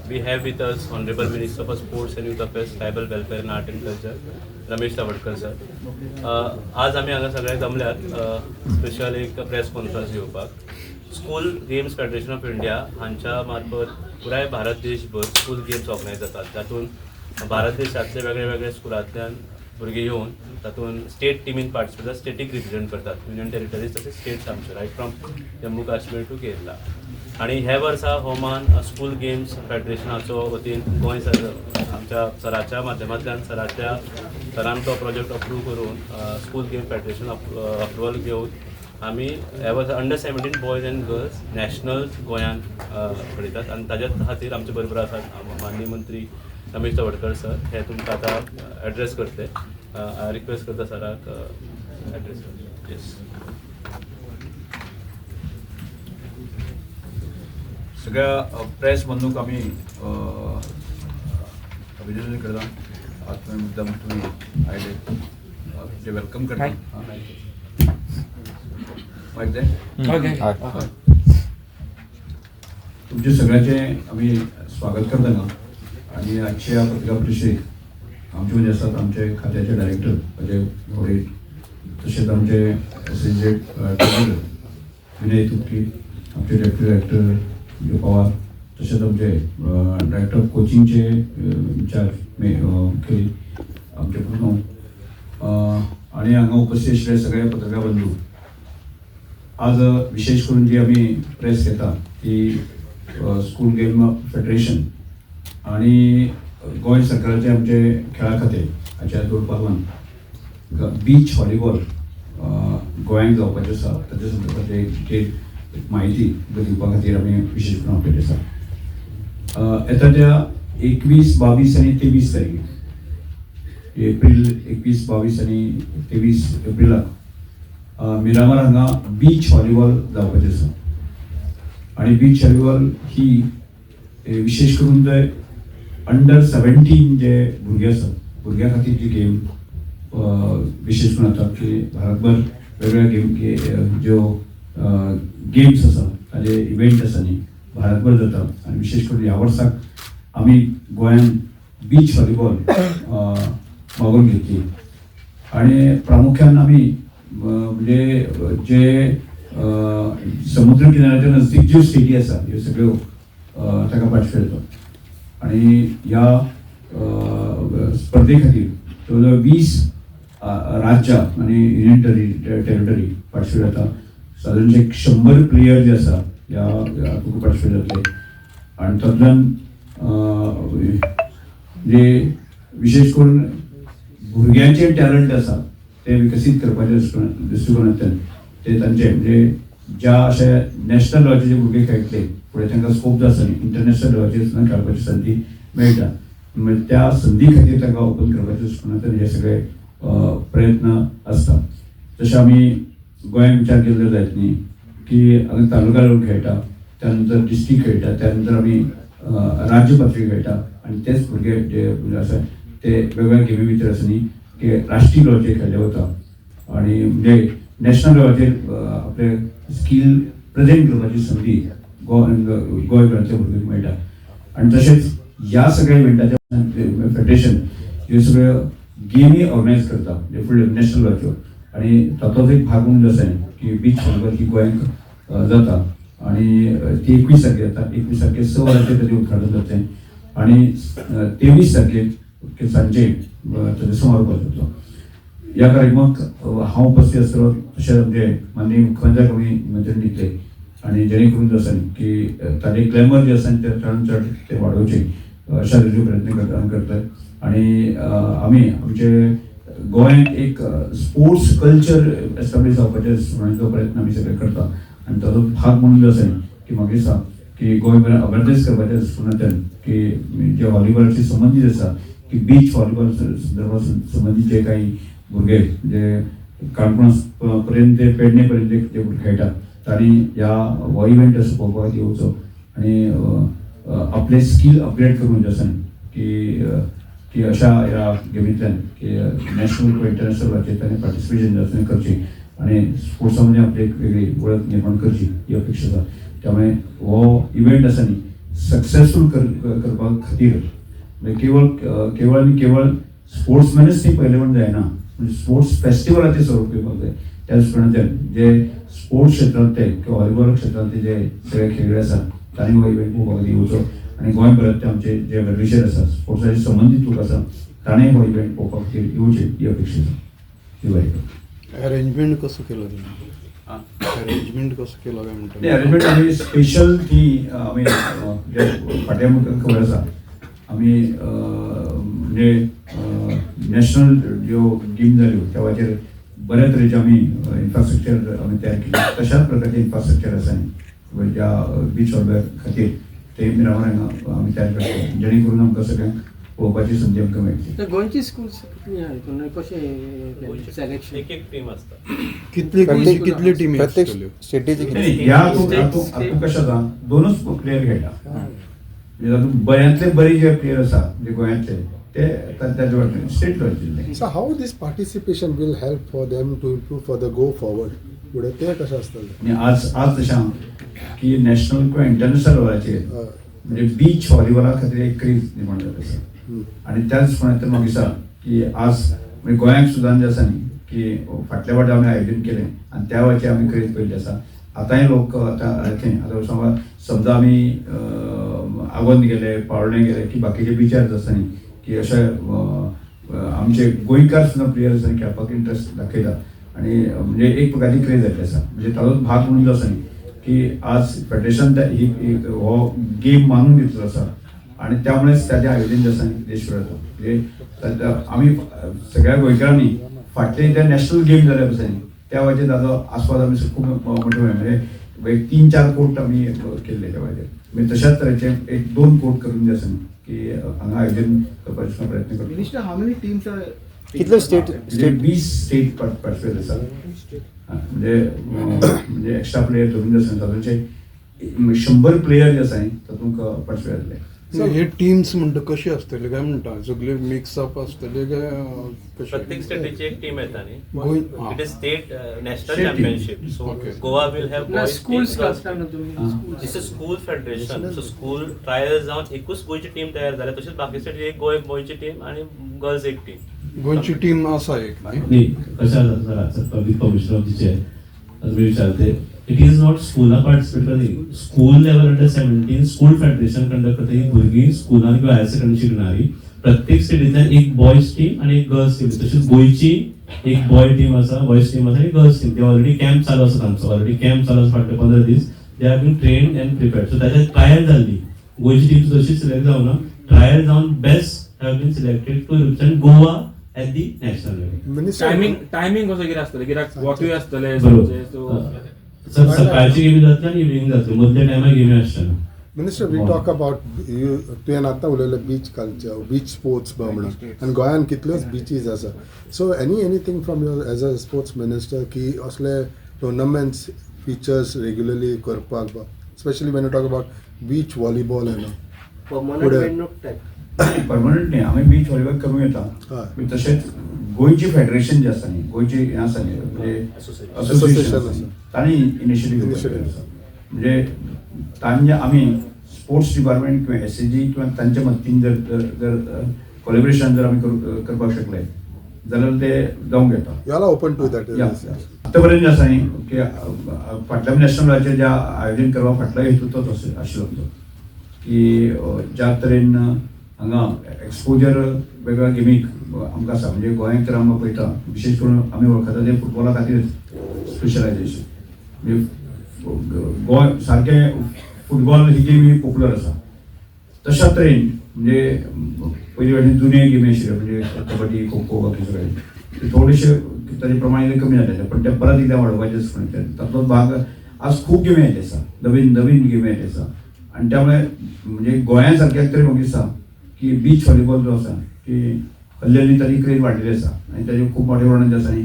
We have with us Honorable Minister for Sports and Youth Affairs, Tribal Welfare and Art and Culture, Ramesh Tawadkar sir. आज आमी हांगा सगळे जमल्यात special एक press conference घेवपाक. School games federation of India हांच्या मार्फत पुराय भारत देशभर स्कूल गेम्स ऑर्गनायज जातात, जातून भारत देशांतले वेगळे वेगळे स्कुलांतल्यान भुरगीं येवन तातूंत स्टेट टिमीन पार्टिसिपेट जातात, स्टेटीक रिप्रेझेंट करतात, युनियन टेरिटरीज तशेंच स्टेट्स आमच्यो, right from Jammu Kashmir to Kerala. आणि ह्या वर्सा हो मान स्कूल गेम्स फेडरेशनाचो वतीन गोंय सर आमच्या सराच्या माध्यमांतल्यान, सराच्या सरान तो प्रोजेक्ट अप्रूव करून, स्कूल गेम फेडरेशन अप्रुवल घेवन आमी ह्या वर्सा under 17 boys and girls national गोंयांत घडयतात. आनी ताज्या खातीर आमचे बरोबर आसात माननीय मंत्री रमेश तवडकर सर. हे तुमकां आतां एड्रेस करतले. रिक्वेस्ट करता सराक एड्रेस. येस. सगळ्या प्रेस बंधूक आमी अभिनंदन करता. आज तुमी मुद्दाम तुमी आयले, तुमचें welcome करता. मायक जाय. तुमचे सगळ्याचें आमी स्वागत करता हांगा. आनी आजच्या पत्रिका परिशदेक आमचे मदीं आसात आमचे खात्याचे डायरेक्टर अजय गावडे, तशेंच आमचे एसोसिएट ट्रेजरर विनय तुपकी, आमचे डेप्युटी डायरेक्टर विजय पवार, तशेंच आमचे डायरेक्टर ऑफ कोचिंगचे इन्चार्ज मुखेली आमचे प्रणव, आनी हांगा उपस्थित आशिल्ले सगळे पत्रकार बंधू. आज विशेष करून जी आमी प्रेस घेता ती स्कूल गेम फेडरेशन आणि गोंय सरकाराचे आमचे खेळा खातें हाच्या जोडपालवान बीच व्हॉलीबॉल गोंयांत जावपाचें आसा, ताच्या संदर्भात एक डिटेल एक म्हायती तुमकां दिवपा खातीर आमी विशेष करून आपयलें आसा. येता त्या 21, 22 आनी 23 तारखेक एप्रील, 21, 22 आनी 23 एप्रिलाक मिरामार हांगा बीच व्हॉलीबॉल जावपाचें आसा. आणि बीच व्हॉलीबॉल ही विशेष करून जे अंडर 17 जे भुरगे आसात, भुरग्यां खातीर जी गेम विशेष करून जाता की भारतभर वेगवेगळ्या गेम ज्यो गेम्स आसा, ताजे इव्हेंट आसा न्ही, भारतभर जाता. आनी विशेष करून ह्या वर्साक आमी गोंयान बीच व्हॉलीबॉल मागोवन घेतली. आणि प्रामुख्यान आमी म्हणजे जे समुद्र किनाऱ्याच्या नजदीक ज्यो स्टेटी आसा, ह्यो सगळ्यो ताका पार्टिसिपेट जाता. आणि ह्या स्पर्धे खातीर जवळ जवळ 20 राज्यां आनी युनियन टेरिटरी पार्टिसिपेट जाता. सादारण 100 प्लेयर जे आसा ह्या हातूंत पार्टिसिपेट जातले. आनी तातूंतल्यान म्हणजे विशेष करून भुरग्यांचे टॅलंट आसा ते विकसीत करपाच्या दृश्टिकोनांतल्यान ते तांचे म्हणजे ज्या अशे नॅशनल लेवलाचे जे भुरगे खेळटले, फुडें तांकां स्कोप जो आसा न्ही, इंटरनॅशनल लेवलाचेर सुद्दां खेळपाची संदी मेळटा. म्हणजे त्या संदी खातीर तांकां ओपन करपाच्या दृश्टिकोनांतल्यान हे सगळे प्रयत्न आसता. जशें आमी गोंयांत विचार केल्लो जायत न्ही की हांगा तालुका लेवल खेळटा, त्यानंतर डिस्ट्रिक्ट खेळटा, त्यानंतर आमी राज्य पातळी खेळटा. आनी तेच भुरगे जे म्हणजे आसा ते वेगवेगळ्या गेमी भितर आसा न्ही की राष्ट्रीय लेवलाचेर खेळले वता. आनी म्हणजे नॅशनल लेवलाचेर आपले स्कील प्रेझेंट करपाची संदी गोंयभरांतल्या भुरग्यांक मेळटा. आनी तशेंच ह्या सगळ्या इव्हेंटाच्या फेडरेशन ह्यो सगळ्यो गेमी ऑर्गनायज करता, म्हणजे फुडले नॅशनल लेवलाच्यो. आनी तातूंत एक भाग म्हणून आसा की बीच व्हॉलीबॉल ही गोंयांत जाता. आनी ती 21 तारखेर जाता. 21 तारखेर 6 वरांचेर ताचें उद्घाटन जातलें आनी 23 तारखेर सांजे ताचो समारोप जातलो. ह्या कार्यक्रमाक हांव उपस्थित आसतलो. तशेंच आमचे माननीय मुख्यमंत्र्याक आमी निमंत्रण दितले आनी जेणे करून जो आसा न्ही की ताजें ग्लॅमर जे आसा न्ही, ते चडान चड ते वाडोवचे अशा तरेचे प्रयत्न करतात. आनी आमी आमचे गोंयांत एक स्पोर्ट्स कल्चर एस्टाब्लीश जावपाचे म्हणून प्रयत्न आमी सगळे करता. आनी ताचो भाग म्हणून जो आसा न्ही की म्हाका दिसता की गोंयभर अवेरनेस करपाच्या दृश्टिकोनांतल्यान की जे व्हॉलीबॉलाशी संबंदीत आसा की बीच व्हॉलीबॉल संदर्भात संबंदीत जे काही भुरगे म्हणजे काणकोण पर्यंत ते पेडणे पर्यंत जे भुरगे खेळटा, तांणी ह्या हो इव्हेंट असो पळोवपा खातीर येवचो आनी आपले स्कील अपग्रेड करून जे आसा न्ही की की अशा ह्या गेमींतल्यान की नॅशनल किंवा इंटरनॅशनल लेवलाचेर तांणी पार्टिसिपेशन जे आसा तें करचें आनी स्पोर्ट्सा मध्ये आपली एक वेगळी वळख निर्माण करची ही अपेक्षा आसा. त्यामुळे हो इव्हेंट आसा न्ही सक्सेसफूल करपा खातीर म्हणजे केवळ केवळ आनी केवळ स्पोर्ट्समॅनच ती पयलें म्हण जायना, म्हणजे स्पोर्ट्स फेस्टिवलाचें स्वरूप घेवपाक जाय. त्याच प्रमाणे जे स्पोर्ट्स क्षेत्रांतले किंवा व्हॉलीबॉल क्षेत्रांतले जे सगळे खेळगडे आसा तांणी हो इव्हेंट पळोवपाक येवचो आनी गोंयभरांतले आमचे जे वेलविशर आसा, स्पोर्ट्साचे संबंदीत लोक आसा, ताणें हो इव्हेंट पळोवपा खातीर येवचे ही अपेक्षा आसा. ही बरें. अरेंजमेंट कसो केला तुम्ही? अरेंजमेंट कसो केला काय नाही, म्हणटा? अरेंजमेंट आमी स्पेशल ती आमी जे फाटीं आमकां खबर आसा, आमी म्हणजे नॅशनल ज्यो गेम जाल्यो त्या वाचेर बऱ्या तरेचे आमी इन्फ्रास्ट्रक्चर आमी तयार केली. तशाच प्रकारचे इन्फ्रास्ट्रक्चर आसा न्ही ज्या बीच व्हॉलीबॉल खातीर ते मिरामार हांगा आमी तयार करता, जेणे करून आमकां सगळ्यांक पळोवपाची संदी आमकां मेळटली. तर गोंयची स्कूल्स कितली आहा हितून कशें सिलेक्शन? एक एक टीम आसता. कितली प्रत्येक- कितली टिमी प्रत्येक आसतल्यो? स्टेटीची नाही, ह्या हातूंत कशें जाता, दोनूच प्लेयर खेळटा, म्हणजे तातूंत बऱ्यांतले बरे जे प्लेयर आसा म्हणजे गोंयांतले ते ताचे वाटेन स्टेट लेवलाचेर. So how this participation will help for them to improve for the go forward? फुडें ते कशें आसतलें? आनी आज आज तशें आहा की नॅशनल किंवा इंटरनॅशनल लेवलाचेर म्हणजे बीच व्हॉलीबॉला खातीर एक क्रेज निर्माण जाल्ली आसा. आनी त्याच प्रमाणे तर म्हाका दिसता की आज म्हणजे गोंयांक सुद्दां जें आसा न्ही की फाटल्या फावटी आमी आयोजन केलें आनी त्या वेळाचेर आमी क्रेज पळयल्ली आसा. आतांय लोक आतां थंय आतां समज समजा आमी आगोंद गेले, पाळोळें गेले की बाकीचे बिचार आसा न्ही की अशे आमचे गोंयकार सुद्दां प्लेयर्स आनी खेळपाक इंट्रस्ट दाखयता आनी म्हणजे एक प्रकारची क्रेज जाल्ली आसा. म्हणजे ताचोच भाग म्हणून जो आसा न्ही की आज फेडरेशन ही हो गेम मानून घेतलेलो आसा आनी त्यामुळेच ताचें आयोजन जें आसा न्ही देशभर जाता. म्हणजे आमी सगळ्या गोंयकारांनी फाटले जे नॅशनल गेम जाले आसा न्ही त्या वेळाचेर ताचो आस्वाद आमी खूब मोठे म्हणजे एक 3-4 कोर्ट आमी केल्ले त्या वेळाचेर. म्हणजे तशाच तरेचे 1-2 कोर्ट करून जे आसा न्ही की हांगा आयोजन करपाचो प्रयत्न करता. Minister, how many teams are? कितले स्टेट म्हणजे स्टेट 20 स्टेट पार्टिसिपेट आसा. म्हणजे म्हणजे एक्स्ट्रा प्लेयर धरून जे आसा तातूंचे 100 प्लेयर जे आसा न्ही तातूंत पार्टिसिपेट जाल्ले. हे टीम्स म्हणटा कशी आसतले काय म्हणटा? सगळे मिक्स अप आसतले काय कशे? प्रत्येक स्टेटीची एक टीम येता न्ही. Goa It is state national State team. Championship, so Okay. Goa will have ना बॉयज स्कूल्स टीम. घालता न्हू तुमी? आं. This is school federation, so school trial जावन एकूच गोंयची टीम तयार जाल्या, तशेंच बाकी स्टेटी एक गोंय गोंयची टीम आनी गर्ल्स एक टीम. गोंयची टीम आसा एक न्ही? नाही, कशें आसा sir, with permission of the chair तुमी विचारते, it is not स्कुलां पार्टिसिपेट करता. School level under 17 school federation conduct करता. ही भुरगीं स्कुलान किंवा हायर सेकंडरी शिकणारी. प्रत्येक स्टेटींतल्यान एक बॉयज टीम आनी एक गर्ल्स टीम. तशीच गोंयची एक बॉय टीम आसा, बॉयज टीम आसा आनी गर्ल्स टीम. ते ऑलरेडी कॅम्प चालू आसा तांचो, ऑलरेडी कॅम्प चालू आसा फाटले 15 दीस. They are been trained and prepared. So ताच्या ट्रायल जाल्ली, गोंयची टीम तशीच सिलेक्ट जावना, ट्रायल जावन best have been selected to represent Goa at the national level. Minister, timing कसो कितें आसतलें? कित्याक वॉकूय आसतलें बरोबर. सांजचे, so sir, सकाळची गेमी जातली आनी इव्हिनींग जातली, मदल्या टायमार गेमी आसचे ना. Minister, we talk about you, तुवें आतां उलयलें बीच कल्चर, बीच स्पोर्ट्स म्हणून, आनी गोंयांत कितल्योच बिचीज आसा. So anything from your as a sports minister की असले टुर्नामेंट्स फिचर्स रेग्युलरली करपाक, specially when you talk about beach volleyball and permanent फुडें. वेंणूक टायप. परमनंट न्ही, आमी बीच व्हॉलीबॉल करूं येता. हय. तशेंच गोंयची फेडरेशन जें आसा न्ही, गोंयची हें आसा न्ही म्हणजे असोसिएशन Association आसा आसा. तांणी इनिशिएटीव Initiative. घेवपाक आसा. म्हणजे तांचे आमी स्पोर्ट्स डिपार्टमेंट किंवा एस एस जी किंवा तांच्या मदतीन जर जर जर कोलेबरेशन जर आमी करपाक शकले जाल्यार ते जावंक येता. You are open to that? या आतापर्यंत जे आसा न्ही की फाटल्या नॅशनल लेवलाचेर ज्या आयोजन करपा फाटलो हेतू तोच आशिल्लो आमचो की ज्या तरेन हांगा एक्सपोजर वेगवेगळ्या गेमीक आमकां आसा. म्हणजे गोंयांत तर आमकां पळयता, विशेश करून आमी वळखता ते फुटबॉला खातीर स्पेशलायझेशन, म्हणजे गोंय सारकें फुटबॉल ही गेम ही पॉप्युलर आसा. तशा तरेन म्हणजे पयलीं भाशेन जुने गेमी आशिल्ल्यो म्हणजे कबड्डी, खो खो, बाकी सगळे ते थोडेशे ताजे प्रमाण कमी जालेले, पण ते परत एकदा वाडोवपाचें आसता. तातूंतलो भाग आज खूब गेमी आयिल्ले आसा, नवीन नवीन गेमी आयिल्ले आसा आनी त्यामुळे म्हणजे गोंया सारक्याक तरी म्हाका दिसता की बीच व्हॉलीबॉल जो आसा की हल्ली हल्ली ताजी क्रेज वाडलेली आसा आनी ताजे खूब मोठे प्रमाणात जे आसा न्ही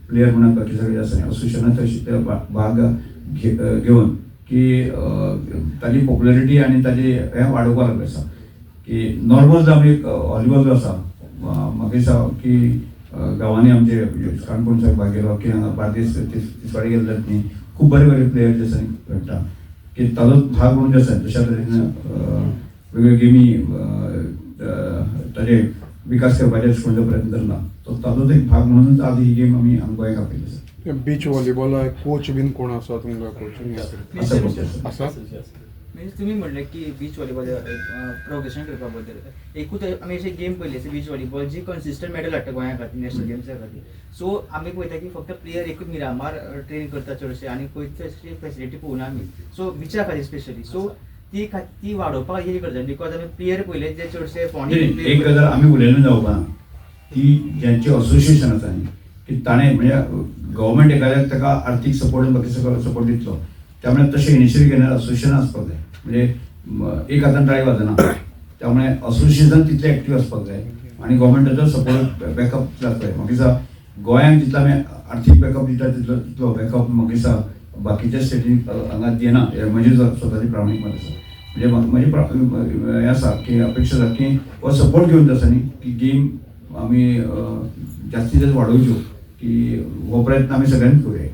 प्लेयर म्हणून बाकी सगळे जे आसा न्ही असोसिएशनान तशें ते भाग घेवन की ताजी पॉप्युलरिटी आनी ताजी हें वाडोवपाक लागलें आसा. की नॉर्मल जो आमी व्हॉलीबॉल जो आसा, म्हाका दिसता की गांवांनी आमचे काणकोण सायबाक गेलो की हांगा बार्देस तिसवाडी गेले जाल्यार न्ही खूब बरे बरे प्लेयर जे आसा न्ही खेळटा. की ताजोच भाग म्हणून जे आसा तशा तरेन वेगवेगळ्यो गेमी ताजे विकास करपाचे दृश्टिकोनाचो प्रयत्न चल्ला, तो ताजोच एक भाग म्हणूनच आज ही गेम आमी हांगा गोंयाक आपयली आसा. बीच व्हॉलीबॉलाक कोच बीन कोण आसा तुमकां कोचिंग आसा कोच आसा. आसा. म्हणजे तुम्ही म्हणले की बीच व्हॉलीबॉल प्रोग्रेशन करपा बद्दल एकूच आमी अशी गेम पयली आसा बीच व्हॉलीबॉल जी कन्सिस्टंट मेडल हाडटा गोंया खातीर, नॅशनल गेम्सा खातीर. सो आमी पळयता की फक्त प्लेयर एकूच मिरामार ट्रेन करता चडशे आनी खंयच अशी फेसिलिटी पळोवना आमी. सो बिचा खातीर स्पेशली, सो ती वाडोवपाक कितें करता? Because आमी प्लेयर पयले जे चडशे नाही, एक गजाल आमी उलयलें जावपा ना ती ज्यांचे असोसिएशन आसा न्ही की ताणें म्हणजे गव्हर्मेंट एखाद्याक ताका आर्थीक सपोर्ट आनी बाकी सगळो सपोर्ट दितलो, त्यामुळे तशें इनिशिएट घेणारे असोसिएशन आसपाक जाय. म्हणजे एक हातान टाळी वाजना, त्यामुळे असोसिएशन तितलें एक्टीव आसपाक जाय आनी गव्हर्मेंटाचो सपोर्ट बॅकअप जावपाक जाय. म्हाका दिसता गोंयांक जितलो आमी आर्थीक बॅकअप दिता तितलो तितलो बॅकअप म्हाका दिसता बाकीच्या स्टेटीन हांगा दिना, हें म्हजें स्वताचें प्रामाणीक मत आसा. म्हणजे म्हाका म्हजी हें आसा की अपेक्षा आसा की हो सपोर्ट घेवन आसा न्ही की गेम आमी जास्तीत जास्त वाडोवच्यो, की हो प्रयत्न आमी सगळ्यांनी करूया.